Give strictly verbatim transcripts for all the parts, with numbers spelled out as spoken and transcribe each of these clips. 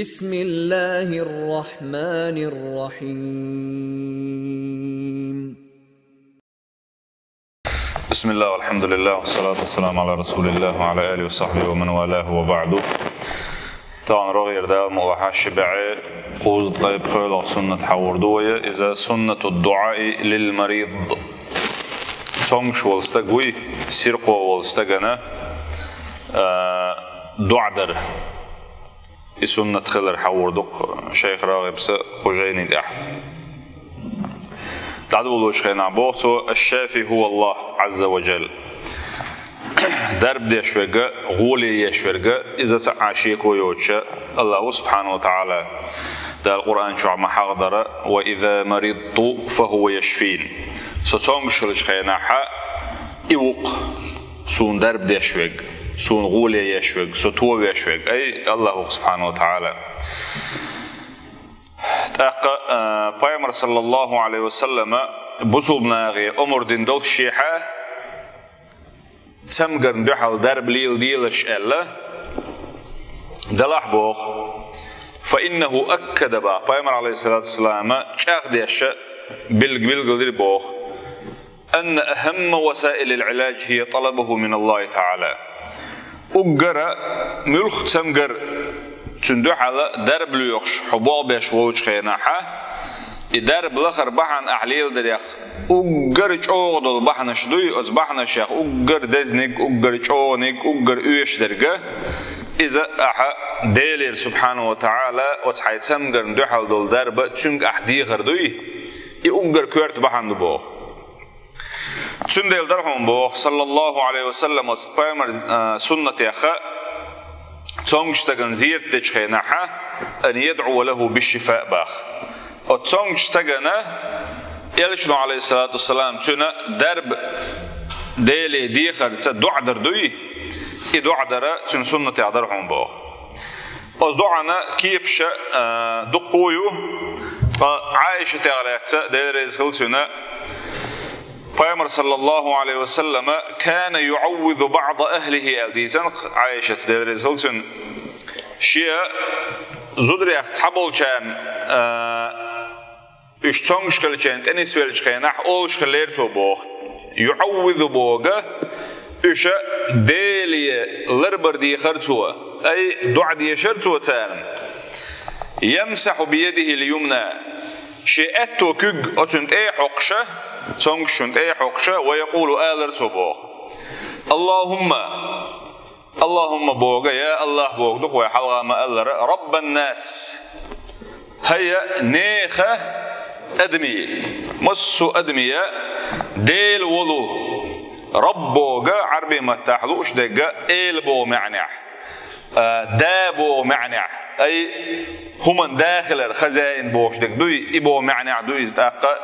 بسم الله الرحمن الرحيم. بسم الله والحمد لله والصلاة والسلام على رسول الله وعلى آله وصحبه ومن والاه وبعد. Тахана рогӀера Дала мукъ лахь ши бӀаь кхузткъе пхоьалгӀа суннат хьахьор ду вай, иза суннату дуӀаи лил марид. Цомгаш волу стаг вуй, сирхо волу стагана, а, дуӀа дар. И суннат хилар хьахьор ду-кх шайх РагӀиб са кху жайни тӀехь. ДӀадолалучу хенахь боху цо: «Аш-шафи хӀува Аллах, Ӏазза ва джалла». Дарба деш верг, гӀоле еш верг, иза цхьа а шеко йоцуш, Аллаху субхьанаху ва таӀала Дала Къуръан чохь ма-хьахадара: «Ва иза маридту, фа хӀува яшфин». Со цомгаш хиллачу хенахь, и ву-кх суна дарба деш верг, суна гӀоле еш верг, со товеш верг, ай, Аллах ву-кх, субхьанаху ва таӀала. ТӀаккха, а, Пайхамар, саллаллаху Ӏалайхи ва саллама, бусулба нахе омра дина долуш шехьа, цамгарна дуьхьал дарба леладелаш аьлла, делахь боху. Фа иннаху аккада, боху Пайхамар, Ӏалайхиссалату вассалама, чӀагӀдеш, билг-, билгалдира боху: «Анна ахамма васаилил Ӏилаж хӀия талабуху мин Аллахи таӀала». Уггара муьлхха цамгар цуьнан дуьхьал дарба лоьхуш хьо болх беш волчу хенахь, и дарба лахар бахьана ахь леладарех уггар чӀогӀа долу бахьанаш дуй, оцу бахьанашех уггар дазниг, уггар чӀогӀаниг, уггар оьшуш дерг, иза ахьа Делера, субхьанаху ва таӀала, оцу хьайн цамгарна дуьхьал долу дарба цуьнга ахь дехар дуй, и уггар коьрта бахьана ду боху. Цундела дара хьуна боху, саллаллаху Ӏалайхи ва саллам, оцу Пайхамар, а, суннатех, цомгуш стагана зерат дечу хенахь, ан ядӀуа лаху бишшифаъ баха. Оцу цомгуш стагана, Элчано, Ӏалайхиссалату вассалам, цуьнан дарба Деле дехарца доӀа дар дуй, и доӀа дара цуьнан суннатех дара хьуна боху. Оцу доӀана кепаш, а, дуккха ю, ткъа Ӏайшатех лаьцна, Дела реза хила цуьнан, Пайхамар, саллаллаху Ӏалайхи ва саллама, «кана юӀаввизу баӀда ахлихи», аьлла дийцина Ӏайшас, Дела реза хила цуьнан. Шен зударех цхьаболчарна, а, уьш цомгуш хилчарна тӀе нисвеллачу хенахь, олуш хиллера цо боху. ЮӀаввизу боху, уьш Деле ларбар дехара цо, ай, доӀа дешара цо царна. Ямсахьу биядихил юмна, шен аьтту куьг оцуьнан тӀе а хьокхуша, цомгушчун тӀе а хьокхуша, ва якъулу, алара цо боху: «Аллахумма», Аллахумма боху, я Аллах боху ду-кх вай хьалха ма-аллара, «Раббан нас», хӀай нехан адамийн, массо а адамийн Дела волу. Рабб боху Ӏарбийн маттахь лууш дерг эла боху маьӀнехь, а, да боху маьӀнехь, ай, хӀуманан да хилар, хозяин бохуш дерг дуй, и боху маьӀнехь ду иза тӀаккха,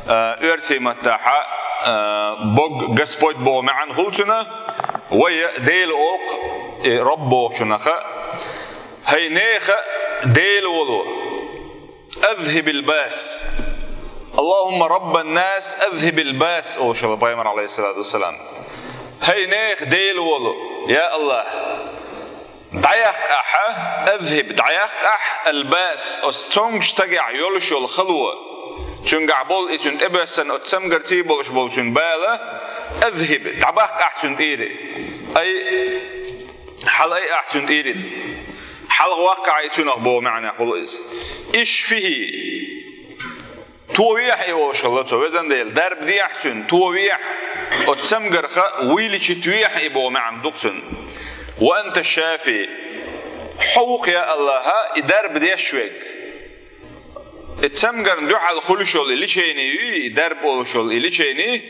а, оьрсийн маттахь, а, Бог, Господь боху маьӀна хуьлу цуьнан, вай Дела олу-кх, и Рабб бохучунах, хӀай нехан Дела волу. «Азхибил баас». «Аллахумма раббан нас, азхибил баас», олуш хилла Пайхамар, Ӏалайхиссалату вассалам. ХӀай нехан Дела волу, я Аллах, дӀаяккха ахьа, азхиб, дӀаяккха ахьа, ал баас, оцу цомгуш стагехь йолуш йолу хало, цуьнгахь болу и цуьнан тӀебоьссина оцу цамгарций болуш болу цуьнан бала, азхиб, дӀабаккха ахьа цуьнан тӀера. Ай, хьала ай ахьа цуьнан тӀера. Хьалха ваккха ахьа и цуьнах боху маьӀнехь хуьлу иза. Ишфихи. Товехьа и олуш хилла цо, везан Дела, дарба дехьа цуьнан, товехьа, оцу цамгарх вуйличитвехьа и боху маьӀна ду-кх цуьнан. Ва анта шафи. Хьо ву-кх, я Аллаха, и дарба деш верг. И цамгарна дуьхьал хуьлуш йолу и лечение юй, и дарба олуш йолу и лечение,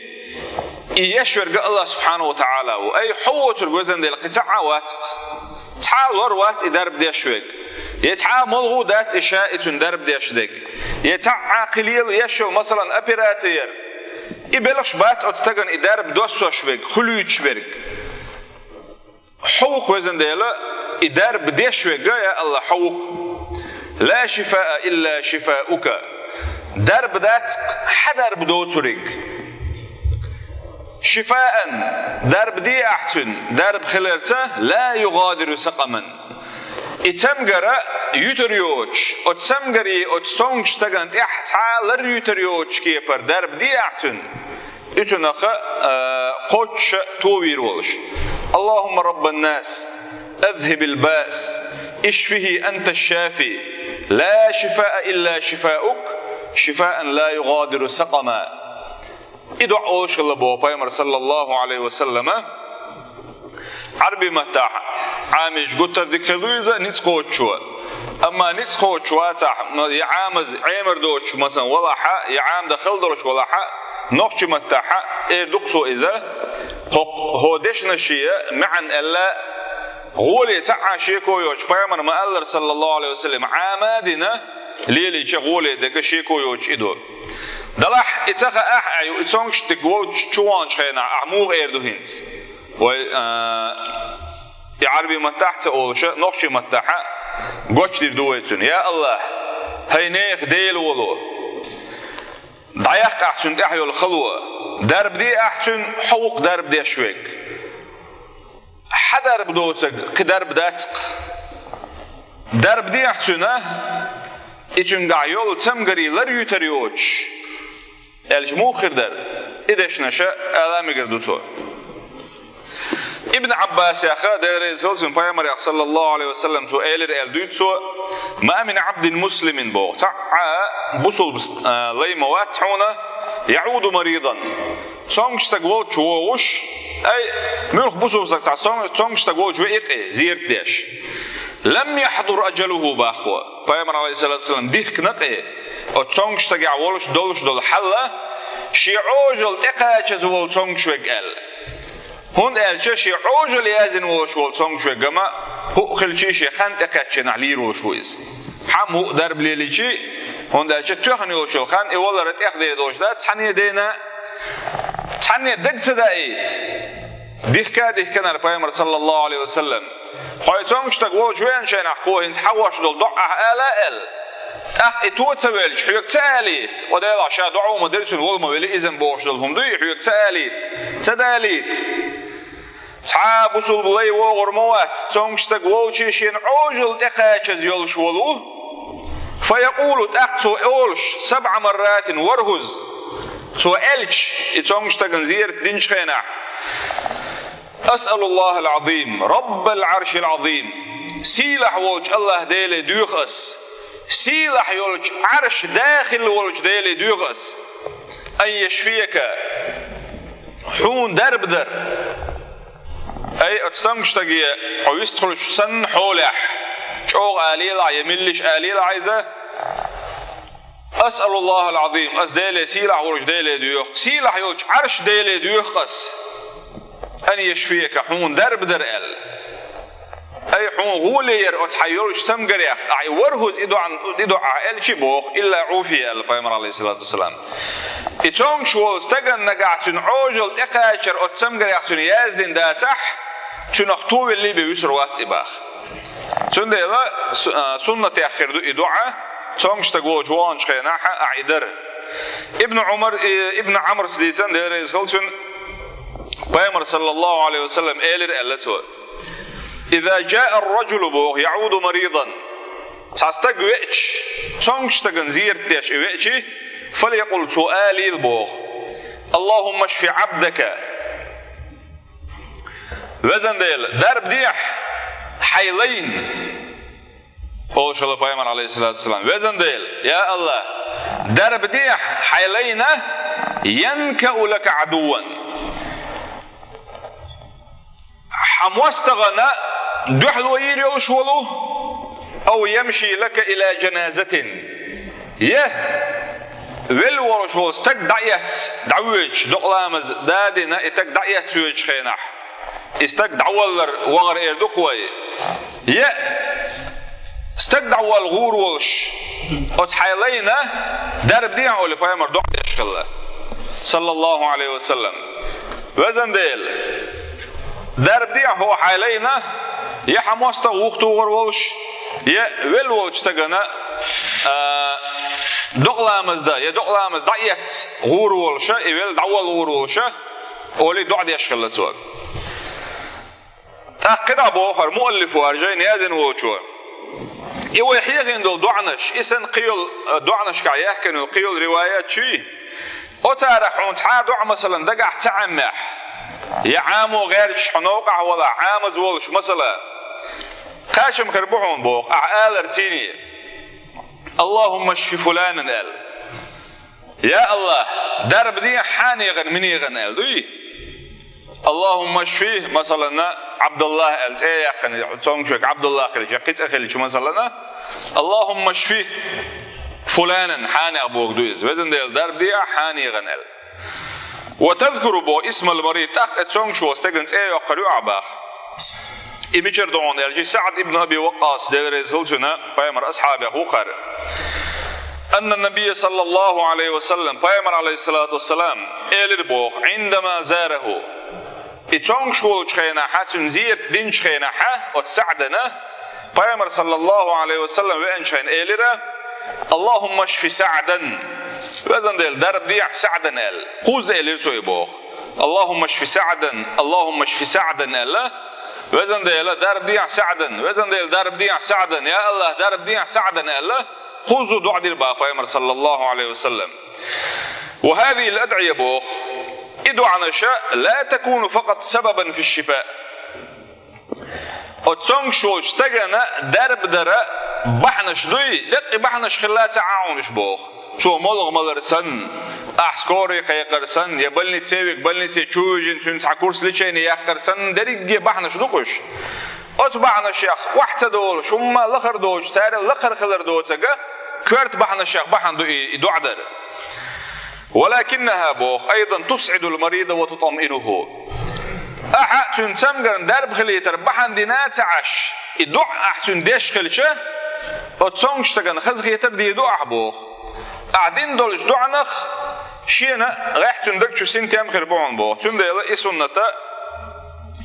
и еш верг Аллах субхьанаху ва таӀала ву. Ай, хьо воцург, везан Дела, кхин цхьа а вац-кх. Цхьа а лор вац и дарба деш верг. Я цхьа а молхо дац и ша и цуьнан дарба деш дерг. Я цхьа а кхин лела еш йолу, масалан, операци яр. И белхаш бац оцу стагана и дарба доссош верг, хуьлуьйтуш верг. Хьо ву-кх, везан Дела, и дарба деш верг, я Аллах, хьо ву-кх. Ла шифаа илла шифаука. Дарба дац-кх, хьан дарба доцург. Шифаан, дарба де ахьа цуьнан, дарба хиларца, ла югадиру сакъаман. И цамгар юьтур йоцуш, оцу цамгаре оцу цомгуш стагана тӀехь цхьа а лар юьтур йоцуш кепара дарба де ахь цуьнан, и цунах а, а, кхоччуш а товийр волуш. اللهم رب الناس، أذهب البأس، اشفه أنت الشافي، لا شفاء إلا شفاؤك، شفاء لا يغادر سقما. И доӀа олуш хилла боху Пайхамар, саллаллаху Ӏалайхи ва саллама. Ӏарби маттахь Ӏамийча гуттар а дика хир ду иза ницкъ кхочушо. Амма ницкъ кхочуш вацахь, ма, я Ӏамаз Ӏемар доцуш, масалан, валахь а, я Ӏамда хала долуш валахь а, нохчи маттахь а эр ду-кх цо иза. ХӀокху, хӀо дешнаш шен маьӀна аьлла, гӀоле цхьа а шеко йоцуш, Пайхамар ма-аллара, саллаллаху Ӏалайхи ва саллам, Ӏама а дина, лелийча гӀоле дерг шеко йоцуш и ду. Делахь и ца хаахь а, и цомгуш стаг волчу чувоьллинчу хенахь ахь муха эр ду хӀинца? Вай, а, и Ӏарби маттахь а ца олуш, нохчи маттахь а гочдийр ду вай цуьнан: «Я АллахӀ, хӀай нехан Дела волу! ДӀаяккха ахь цуьнан тӀехь йолу хало, дарба де ахь цуьнан, хьо ву-кх дарба деш верг. Хьан дарба доцург кхин дарба дац-кх. Дарба де ахь цуьнан, и цуьнгахь йолу цамгаре лар юьтур йоцуш», аьлча муха хир дара? И дешнаш ала мегар ду цо. Ибн Ӏаббасах, Дела реза хуьлда цунна, Пайхамарех, саллаллаху Ӏалайхи ва саллам, цо элира аьлла дуьйцу цо: «ما من عبد مسلم», боху, цхьа а бусулба, а, лай ма вац хьуна, «يعود مريضا», цомгуш стаг волчу вогӀуш, ай, муьлхха бусулба стаг цхьа цом-, цомгуш стаг волчу веъна кхин зерат деш. «لم يحضر أجله», боху. Пайхамар, Ӏалайхиссалату вассалам, дихкина кхин, оцу цомгуш стагехь волуш долуш долу хьал, шен Ӏожалла тӀекхачаза волу цомгуш верг аьлла. ХӀунда аьлча шен Ӏожалла яздина волуш волу цомгуш верг ма, хӀуъа хилча, шен хан тӀекхаьчча нахь лийр волуш ву иза. Хьан хӀуъа дарба лелийча, хӀунда аьлча тоьхна йолуш йолу хан и валара тӀехдер долуш дац цхьанне дена, цхьанне дага ца даийта. Дихка а дихкинера Пайхамар, саллаллаху Ӏалайхи ва саллам: «Хьо и цомгуш стаг волчу веанчу хенахь кхо хӀинца хьан ваш долу доӀа ахь ала аьлла. ТӀаккха и то ца велча, хьоьга ца алийта, о Дела, ша доӀа ма дели, цуьнан вала ма вели, иза-м бохуш долу хӀума дуй, хьоьга ца алийта, ца далийта». Цхьа а бусулба лай вогӀур ма вац, цомгуш стаг волчу шена Ӏожалла тӀекхачаза йолуш волу. «فيقول», тӀаккха цо олуш, «سبع مرات», ворхӀазза. Цо аьлча, и цомгуш стагана зерат динчу хенахь: «أسأل الله العظيم، رب العرش العظيم». Сийлахь волчу АллахӀ Деле доьху ас. Сийлахь йолчу Ӏарш дахилла волчу Деле доьху ас. «أن يشفيك». Хьуна дарба дар. Ай, оцу цомгуш стаге хьо вистхуьлуш санна хьолехь, чӀогӀа алелахь я меллиша алелахь иза: «أسأل الله العظيم», ас Деле, сийлахь волчу Деле доьху, сийлахь йолчу Ӏарш Деле доьху ас. «أن يشفيك», хьуна дарба дар аьлла. Ай, хьуна гӀоле яра оцу хьан йолчу цамгарех, ахь и ворхӀазза и доӀа, и доӀа аьлча боху, «إلا عوفي», аьлла Пайхамар, Ӏалайхиссалату вассалам. И цомгуш волу стагана нагахь цуьнан Ӏожалла тӀекхачар оцу цамгарех цуьнан яздина дацахь, цуьнах товеллий бен вуьсур вац и боху. Цундела су-, а, суннатех хир ду и доӀа, цомгуш стаг волчу вогӀанчу хенахь ахь и дара. Ибн Ӏумар, и, Ибн Ӏамрас дийцина, Дела реза хуьлда цунна, Пайхамар, саллаллаху Ӏалайхи ва саллам, элира аьлла цо: «إذا جاء الرجل», боху, «يعود مريضا», цхьа стаг веача, цомгуш стагана зерат деш и веача, «فليقل», цо алийла боху: «اللهم اشف عبدك». Везан Дела, дарба дехьа хьайн лайна. Олуш хилла Пайхамар, Ӏалайхиссалату вассалам: «Везан Дела, я АллахӀ, дарба дехьа хьайн лайна, ينكأ لك عدوا». Хьан мостагӀана дуьхьало йийр йолуш волу, «أو يمشي لك إلى جنازة». Я велла волуш волу стаг дӀаэцна, дӀавоьдуш, докъа ламаз дадина, и стаг дӀаэцна воьдучу хенахь, и стаг дӀаваллар вахар эр ду-кх вай. Я стаг дӀавалла гӀур волуш, оцу хьайн лайна дарба дехьа олий, Пайхамар доӀа деш хилла, саллаллаху Ӏалайхи ва саллам. Везан Дела, дарба дехьа хьо хьайн лайна, я хьан мостагӀа вухатухур волуш, я велла волчу стагана, а, докъа ламаз дан, я докъа ламаз дӀаэцна гӀур волуша, и велла дӀавалла гӀур волуша, олий доӀа деш хилла цо. ТӀаккха кхидӀа боху хӀара муаллифо, хӀара жайна яздина волчо: И вай хьехийна долу доӀанаш, и санна кхин йолу, э, доӀанашкахь яьхкина йолу кхин йолу риваят чуй, оцарах хьуна цхьа а доӀа, масалан, дагахь ца Ӏеммехь, я Ӏамо гӀерташ хьо новкъахь валахь, Ӏамаза волуш, масала, кхачам хир бу хьуна боху, ахьа алар цийне: «Аллахумма шфи фуланан», – аьлла. «Я Аллах, дарба де хьан негӀан, минегӀан», – аьлла, дуй? «Аллахумма шфи», масалана, Абдуллах аьлла, цӀе а яьккхина, цомгуш верг Абдуллах хилча, кхин цӀе хилча, масалана: «Аллахумма шфи фуланан», хьан негӀа бохург ду иза. «Везан Дела, дарба де хьан негӀан», – аьлла. «Ва тазкуру», боху, «исмал марид», тӀаккха и цомгуш волу стеган цӀе а йоккхур ю ахьа боху. И мичара ду хьуна аьлча, СаӀд ибн Аби Ваккъас, Дела реза хуьлда цунна, пайхамаран асхьабех ву хӀара. «Анна набийя саллаллаху Ӏалайхи ва саллам», пайхамар, Ӏалайхиссалату вассалам, элира боху: «Ӏиндама зараху». И цомгуш волчу хенахь, цуьнан зерат динчу хенахь, оцу СаӀдана, пайхамар, саллаллаху Ӏалайхи ва саллам, веанчу хенахь элира: «Аллахумма шфи СаӀдан». «Везан Дела, дарба де СаӀдан», – аьлла. Кхузза элира цо и боху: «Аллахумма шфи СаӀдан, Аллахумма шфи СаӀдан», – аьлла. «Везан Дела, дарба де СаӀдан, везан Дела, дарба де СаӀдан, я Аллах, дарба де СаӀдан», – аьлла. Кхузза доӀа дира боху пайхамар, саллаллаху Ӏалайхи ва саллам. «Ва хазихил адӀия», боху, и доӀанаша, «ла такуну факъат сабабан фи шифа». Оцу цомгуш волчу стагана дарба дара бахьанаш дуй, деккъа бахьанаш хилла ца Ӏа хьуна уьш боху. Цо молха малар санна, ахь скорый кхайкхар санна, я больнице вига, больнице чу вижина, цуьнан цхьа курс лечения яккхар санна, дерриге бахьанаш ду-кх уьш. Оцу бахьанашех охьа ца долуш, хӀумма лахара доцуш, царел лакхара хилар доцург, коьрта бахьанашех бахьана ду и, и доӀа дар. «Валакиннаха», боху, «айдан тусӀидул марида ва тутмаиннуху». Ахьа цуьнан цамгарна дарба хилийтар бахьана дина ца Ӏаш, и доӀа ахьа цуьнан деш хилча, оцу цомгуш стагана хазахетар дийр ду ахьа боху. Ахьа дина долчу доӀанах шена гӀехь цуьнан даг чу синтем хир бу хьуна боху. Цундела и сунната,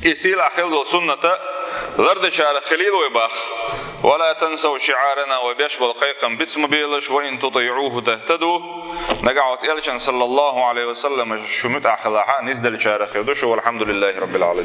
и сийлахь хила долу сунната лардечарах хилийла вай боху. «Ва ла тансав шиӀарана», вай беш болу кхайкхам биц ма белаш, «ва ин тутиӀуху тахтаду». Нагахь оцу элчан, саллаллаху Ӏалайхи ва саллам, шу муьтӀахь хилахь, нисделлачарах хир ду шу, валхьамдулиллахи раббил Ӏаламин.